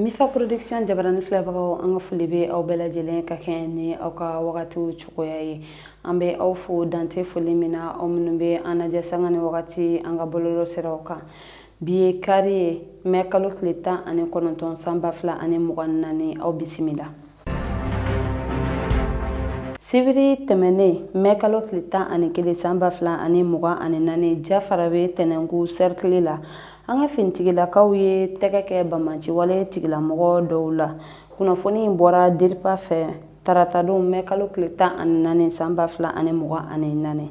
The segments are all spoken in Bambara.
Mifa Production jabarani filɛbagaw, an ka foli bɛ aw bɛɛ lajɛlen ka kɛɲɛ ni aw ka wagatiw cogoya ye. An bɛ aw fo dante foli min na, aw minnu bɛ an lajɛ sanga ni wagati an ka bɔlɔlɔ siraw kan. Bi ye kari ye, mɛ kalo tile 19 san 2024. Aw bisimila. Sibiri tɛmɛnen, mɛ kalo tile 11 san 2024, Jafarabe Tɛnɛnku cercle la, an ka finitigilakaw ye tɛgɛ kɛ banbaanciwale tigilamɔgɔ dɔw la. Kunnafoni in bɔra DIRPA fɛ taratadon, mɛ kalo tile 14 san 2024.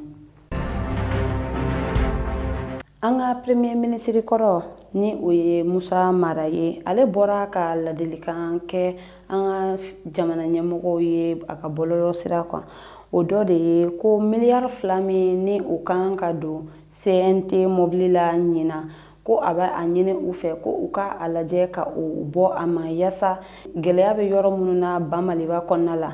An ka premier ministre kɔrɔ, ni o ye Musa Mara ye, ale bɔra ka ladilikan kɛ an ka jamana ɲɛmɔgɔw ye a ka bɔlɔlɔ sira kan. O dɔ de ye ko miliyari 2 min ni o kan ka don CNT mobili la ɲinan, ko a bɛ a ɲini u fɛ ko u ka a lajɛ ka o bɔ a ma, yaasa gɛlɛya bɛ yɔrɔ minnu na ba Maliba kɔnɔna la,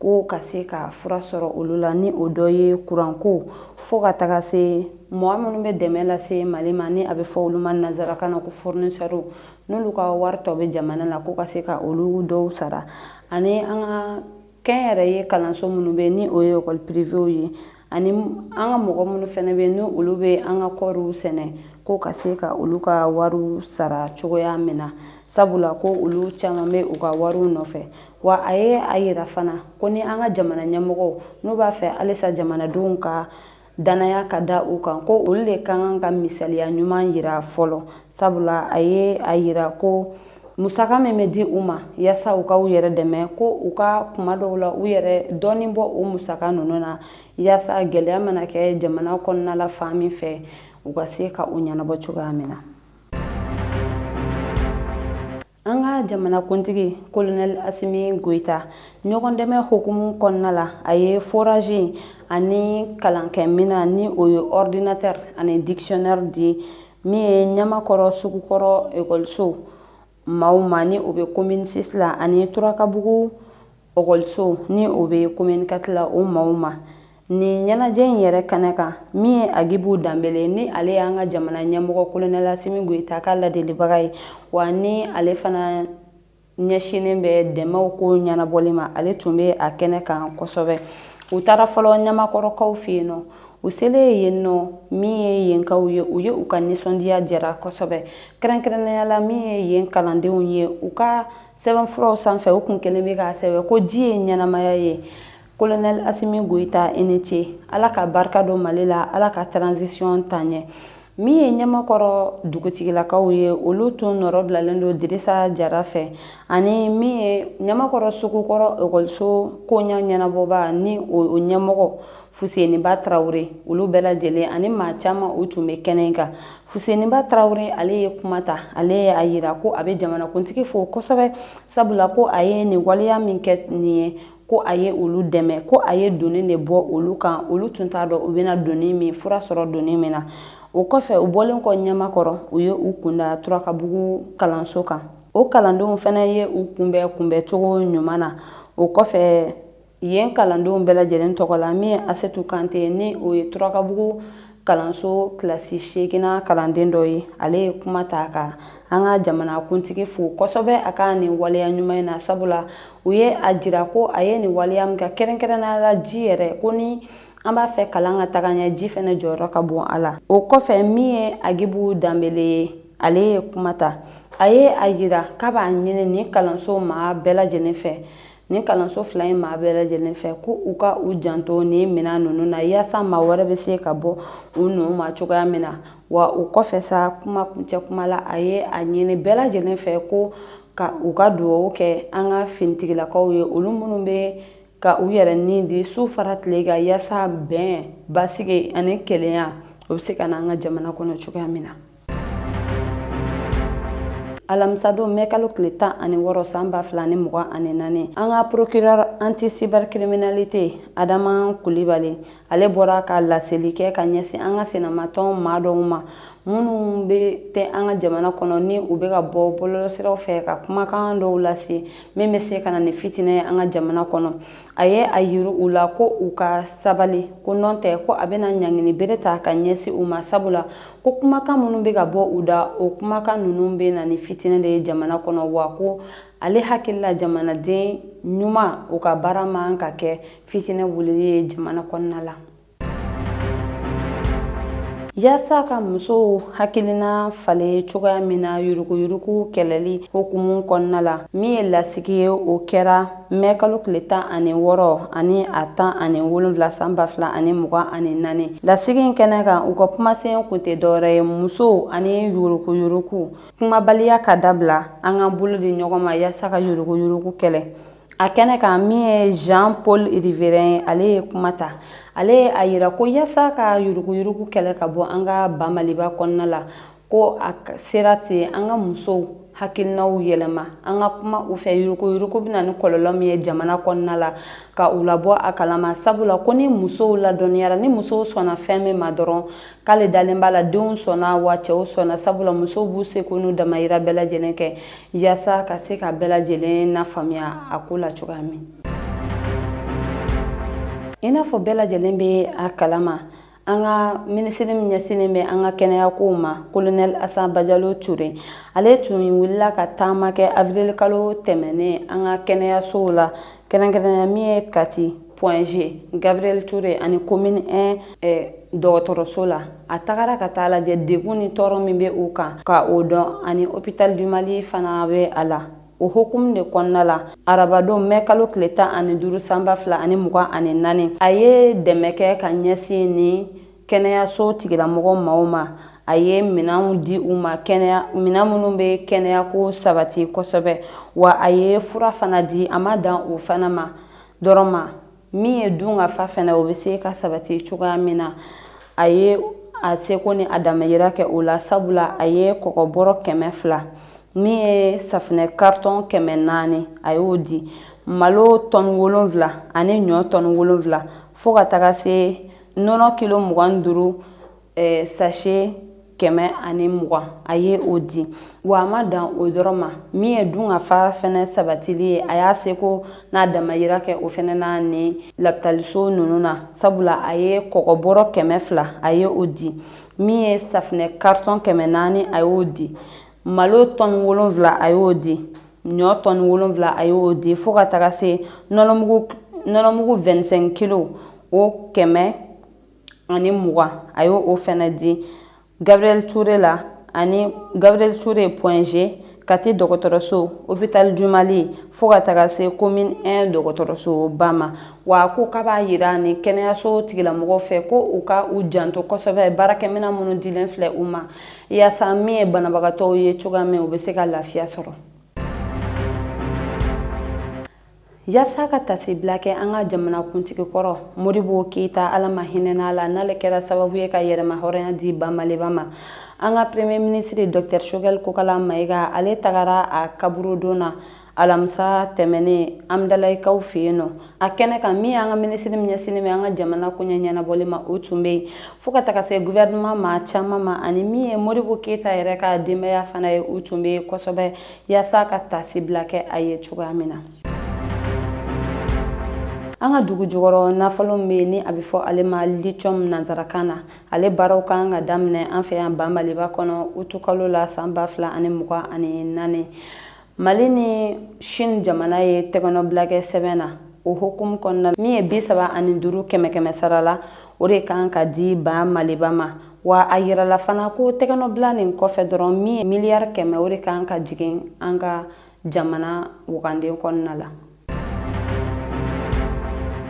ko ka se ka fura sɔrɔ olu la, ni o dɔ ye kuranko, fo ka taga se mɔgɔ minnu bɛ dɛmɛ lase Mali ma, ni a bɛ fɔ olu ma nanzarakan na ko fournisseurs, n'olu ka wari tɔ bɛ jamana la, ko ka se ka olu dɔw sara, ani an ka kɛnyɛrɛye kalanso minnu bɛ, ni o ye école privéw ye, ani an ka mɔgɔ minnu fana bɛ, ni olu bɛ an ka kɔɔriw sɛnɛ, ko ka se ka olu ka wariw sara cogoya min na, sabula ko olu caman bɛ u ka wariw nɔfɛ. Wa a ye a yira fana ko ni an ka jamana ɲɛmɔgɔw n'u b'a fɛ halisa jamanadenw ka danaya ka da u kan, ko olu de ka kan ka misaliya ɲuman yira fɔlɔ, sabula a ye a yira ko musaka min bɛ di u ma yaasa u ka u yɛrɛ dɛmɛ, ko u ka kuma dɔw la u yɛrɛ dɔɔnin bɔ o musaka ninnu na, yaasa gɛlɛya mana kɛ jamana kɔnɔna la fan min fɛ, u ka se ka u ɲɛnabɔ cogoya min na. An ka jamanakuntigi Colonel Asimi Goyita, ɲɔgɔndɛmɛ hukumu kɔnɔna la, a ye forage ani kalankɛminan, ni o ye ordinateur ani dictionnaire di min ye Ɲamakɔrɔ Sugukɔrɔ ekɔliso maaw ma, ni o bɛ commune 6 la, ani Turakabugu ekɔliso, ni o bɛ commune 4 la, o maaw ma. Nin ɲɛnajɛ in yɛrɛ kɛnɛ kan, min ye Agibu Danbele, ni ale y'an ka jamana ɲɛmɔgɔ Colonel Asimi Goyita ka ladelibaga ye, wa ni ale fana ɲɛsinnen bɛ dɛmɛw ko ɲɛnabɔli ma, ale tun bɛ a kɛnɛ kan kosɛbɛ. U taara fɔlɔ Ɲamakɔrɔkaw fɛ yen nɔ. U selen yen nɔ, min ye yenkaw ye, u ye u ka nisɔndiya jira kosɛbɛ, kɛrɛnkɛrɛnnenya la min ye yen kalandenw ye. U ka sɛbɛnfuraw sanfɛ, u kun kelen bɛ k'a sɛbɛn ko ji ye ɲɛnamaya ye. Colonel Asimi Goyita, i ni ce. Ala ka barika don Mali la, Ala ka transition taa ɲɛ. Min ye Ɲamakɔrɔ dugutigilakaw ye, olu tun nɔrɔ bilalen don Dirisa Jara fɛ, ani min ye Ɲamakɔrɔ Sugukɔrɔ ekɔliso koɲa ɲɛnabɔba ni o ɲɛmɔgɔ Fuseniba Tarawele, olu bɛɛ lajɛlen ani maa caman, u tun bɛ kɛnɛ kan. Fuseniba Tarawele, ale ye kuma ta. Ale ye a yira ko a bɛ jamanakuntigi fo kosɛbɛ, sabula ko a ye nin waleya min kɛ nin ye, ko a ye olu dɛmɛ, ko a ye doni de bɔ olu kan, olu tun t'a dɔn u bɛna doni min fura sɔrɔ doni min na. O kɔfɛ, u bɔlen kɔ Ɲamakɔrɔ, u ye u kunda Turakabugu kalanso kan. O kalandenw fana ye u kunbɛn kunbɛncogo ɲuman na. O kɔfɛ, yen kalandenw bɛɛ lajɛlen tɔgɔ la, min ye Asetu Kante, ni o ye Turakabugu kalanso kilasi seeginnan kalanden dɔ ye, ale ye kuma ta ka an ka jamanakuntigi fo kosɛbɛ a ka nin waleya ɲuman in na, sabula u ye a jira ko a ye nin waleya min kɛ, kɛrɛnkɛrɛnnenya la ji yɛrɛ, ko ni an b'a fɛ kalan ka taga ɲɛ, ji fɛnɛ jɔyɔrɔ ka bon a la. O kɔfɛ, min ye Agibu Danbele ye, ale ye kuma ta. A ye a jira k'a b'a ɲini nin kalanso maa bɛɛ lajɛlen fɛ, nin kalanso fila in maa bɛɛ lajɛlen fɛ, ko u ka u janto nin minɛn ninnu na, yaasa maa wɛrɛ bɛ se ka bɔ u nɔ ma cogoya min na. Wa o kɔfɛ sa, kuma kuncɛ kuma la, a ye a ɲini bɛɛ lajɛlen fɛ ko ka u ka dugawu kɛ an ka finitigilakaw ye, olu minnu bɛ ka u yɛrɛ ni di su fara tile kan, yaasa bɛn, basigi ani kelenya, o bɛ se ka na an ka jamana kɔnɔ cogoya min na. Alamisadon, mɛ kalo tile 16 san 2024, an ka procureur anti cybercriminalité Adama Kulibali, ale bɔra ka laseli kɛ ka ɲɛsin an ka senamatɔn maa dɔw ma. Minnu bɛ tɛ an ka jamana kɔnɔ, ni u bɛ ka bɔ bɔlɔlɔsiraw fɛ ka kumakan dɔw lase min bɛ se ka na ni fitinɛ ye an ka jamana kɔnɔ, a ye a yira u la ko u ka sabali, ko nɔn tɛ ko a bɛna ɲangini bere ta ka ɲɛsin u ma, sabula ko kumakan minnu bɛ ka bɔ u da, o kumakan ninnu bɛ na ni fitinɛ de ye jamana kɔnɔ. Wa ko ale hakili la, jamanaden ɲuman, o ka baara man ka kɛ fitinɛ wulili ye jamana kɔnɔna la. Yaasa ka musow hakilina falen cogoya min na yuruguyurugu kɛlɛli hukumu kɔnɔna la, min ye lasigi ye, o kɛra mɛ kalo tile 16 ani a 17 san 2024. Lasigi in kɛnɛ kan, u ka kumasen kun tɛ dɔwɛrɛ ye musow ani yuruguyurugu kumabaliya ka dabila, an k'an bolo di ɲɔgɔn ma yaasa ka yuruguyurugu kɛlɛ. A kɛnɛ kan, min ye Jean Paul Riverin ye, ale ye kuma ta. Ale ye a yira ko yaasa ka yuruguyurugu kɛlɛ ka bɔ an ka ba Maliba kɔnɔna la, ko a sera ten an ka musow hakilinaw yɛlɛma, an ka kuma u fɛ yuruguyurugu bɛna ni kɔlɔlɔ min ye jamana kɔnɔna la, ka u labɔ a kalama, sabula ko ni musow ladɔnniyara, ni musow sɔnna fɛn min ma dɔrɔn, k'ale dalen b'a la denw sɔnna wa cɛw sɔnna, sabula musow b'u seko n'u damayira bɛɛ lajɛlen kɛ yaasa ka se ka bɛɛ lajɛlen nafaamuya a ko la cogoya min. I n'a fɔ bɛɛ lajɛlen bɛ a kalama, an ka minisiri min ɲɛsinnen bɛ an ka kɛnɛyakow ma, Kolonɛli Asan Bajalo Ture, ale tun wulila ka taama kɛ avril kalo tɛmɛnen an ka kɛnɛyasow la, kɛrɛnkɛrɛnnenya min ye Kati, Point G, Gabriel Touré ani Commune 1 dɔgɔtɔrɔso la. A tagara ka taa lajɛ degun ni tɔɔrɔ min bɛ u kan, ka o dɔn, ani Hôpital du Mali fana bɛ a la. O hukumu de kɔnɔna la, arabadon mɛ kalo tile 15 san 2024, a ye dɛmɛ kɛ ka ɲɛsin ni kɛnɛyaso tigilamɔgɔ maaw ma. A ye minɛnw di u ma, kɛnɛya minɛn minnu bɛ kɛnɛyako sabati kosɛbɛ, wa a ye fura fana di. A ma dan o fana ma dɔrɔn ma, min ye dun ka fa fɛnɛ, o bɛ se ka sabati cogoya min na, a ye a seko ni a damayira kɛ o la, sabula a ye kɔgɔbɔrɔ 200, min ye safunɛ karitɔn 400, a y'o di, malo tɔni 7 ani ɲɔ tɔni 7, fo ka taga se nɔnɔ kilo 25, sachet 120, a ye o di. Wa a ma dan o dɔrɔn ma, min ye dun ka fa fɛnɛ sabatili ye, a y'a seko n'a damayira kɛ o fɛnɛ na ni lapitaliso ninnu na, sabula a ye kɔgɔbɔrɔ 200, a ye o di, min ye safunɛ karitɔn 400, a y'o di, malo tɔni 7, a y'o di, ɲɔ tɔni 7, a y'o di, fo ka taga se nɔnɔmugu 25 kilo, o 120, a y'o o fɛnɛ di Gabriel Touré la, ani Gabriel Touré, Point G, Kati dɔgɔtɔrɔso, Hôpital du Mali, fo ka taga se Commune 1 dɔgɔtɔrɔso ba ma. Wa a ko k'a b'a yira ni kɛnɛyaso tigilamɔgɔw fɛ ko u ka u janto kosɛbɛ baarakɛminɛn minnu dilen filɛ u ma, yaasa min ye banabagatɔw ye cogoya min, u bɛ se ka lafiya sɔrɔ. Yaasa ka tasibila kɛ an ka jamanakuntigi kɔrɔ Modibo Keyita, Ala ma hinɛna la, n'ale kɛra sababu ye ka yɛrɛma hɔrɔnya di ba Maliba ma, an ka premier ministre Docteur Choguel Kokala Mayiga, ale tagara a kaburudon na alamisa tɛmɛnen Amdalayikaw fɛ yen nɔ. A kɛnɛ kan, min y'an ka minisiri min ɲɛsinnen bɛ an ka jamana koɲɛ ɲɛnabɔli ma, o tun bɛ yen, fo ka taga se gouvernement maa caman ma, ani min ye Modibo Keyita yɛrɛ ka denbaya fana ye, u tun bɛ yen kosɛbɛ yaasa ka tasibila kɛ a ye cogoya min na. An ka dugu jukɔrɔ nafolo min bɛ yen, ni a bɛ fɔ ale ma lithium nansarakan na, ale baaraw kan ka daminɛ an fɛ yan ba Maliba kɔnɔ utukalo la san 2024. Mali ni Chine jamana ye tɛgɛnɔbila kɛ sɛbɛn na. O hukumu kɔnɔna, min ye 35 kɛmɛ kɛmɛ sara la, o de kan ka di ba Maliba ma. Wa a yirala fana ko tɛgɛnɔbila nin kɔfɛ dɔrɔn, min ye miliyari 100, o de kan ka jigin an ka jamana waganden kɔnɔna la.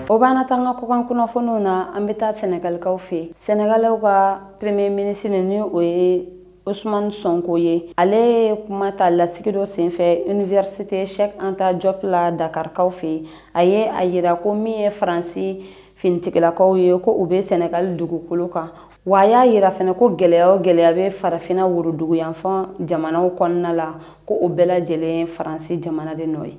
O b'an na taa an ka kɔkan kunnafoniw na. An bɛ taa Sɛnɛgalikaw fɛ yen. Sɛnɛgalɛw ka premier ministre, ni o ye Ousmane Sonko ye, ale ye kuma ta lasigi dɔ senfɛ Université Cheikh Anta Diop la Dakarikaw fɛ yen. A ye a yira ko min ye Faransi finitigilakaw ye, ko u bɛ Sɛnɛgali dugukolo kan. Wa a y'a yira fɛnɛ ko gɛlɛya o gɛlɛya bɛ farafinna woroduguyanfan jamanaw kɔnɔna la, ko o bɛɛ lajɛlen ye Faransi jamana de nɔ ye.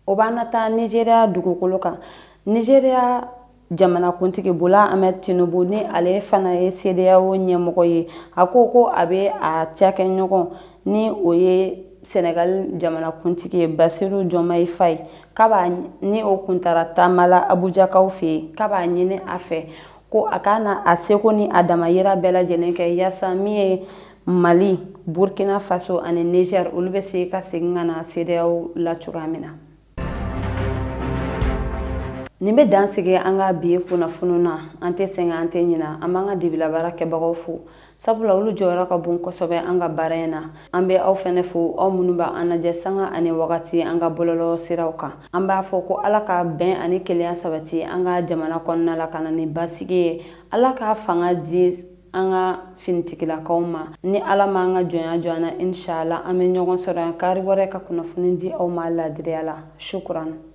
O b'an na taa Nizeriya dugukolo kan. Nizeriya Jamanakuntigi Bola Ahmed Tinubu, ni ale fana ye CEDEAO ɲɛmɔgɔ ye, a ko ko a bɛ a cakɛɲɔgɔn, ni o ye Senegal jamanakuntigi ye, Basiru Diomaye Faye, k'a b'a ni o kun taara taama la Abujakaw fɛ yen, k'a b'a ɲini a fɛ ko a ka na a seko ni a damayira bɛɛ lajɛlen kɛ yaasa min ye Mali, Burkina Faso ani Niger, olu bɛ se ka segin ka na CEDEAO la cogoya min na. Nin bɛ dan sigi an ka bi kunnafoniw na. An tɛ sɛgɛn, an tɛ ɲina. An b'an ka dibilabaara kɛbagaw fo, sabula olu jɔyɔrɔ ka bon kosɛbɛ an ka baara in na. An bɛ aw fɛnɛ fo, aw minnu bɛ an lajɛ sanga ani wagati an ka bɔlɔlɔ siraw kan. An b'a fɔ ko Ala ka bɛn ani kelenya sabati an ka jamana kɔnɔna la, ka na ni basigi ye. Ala ka fanga di an ka finitigilakaw ma. Ni Ala ma an ka jɔnya jɔ an na, inshallah an bɛ ɲɔgɔn sɔrɔ yan kari wɛrɛ ka kunnafoni di aw ma laadiriya la. Shukran.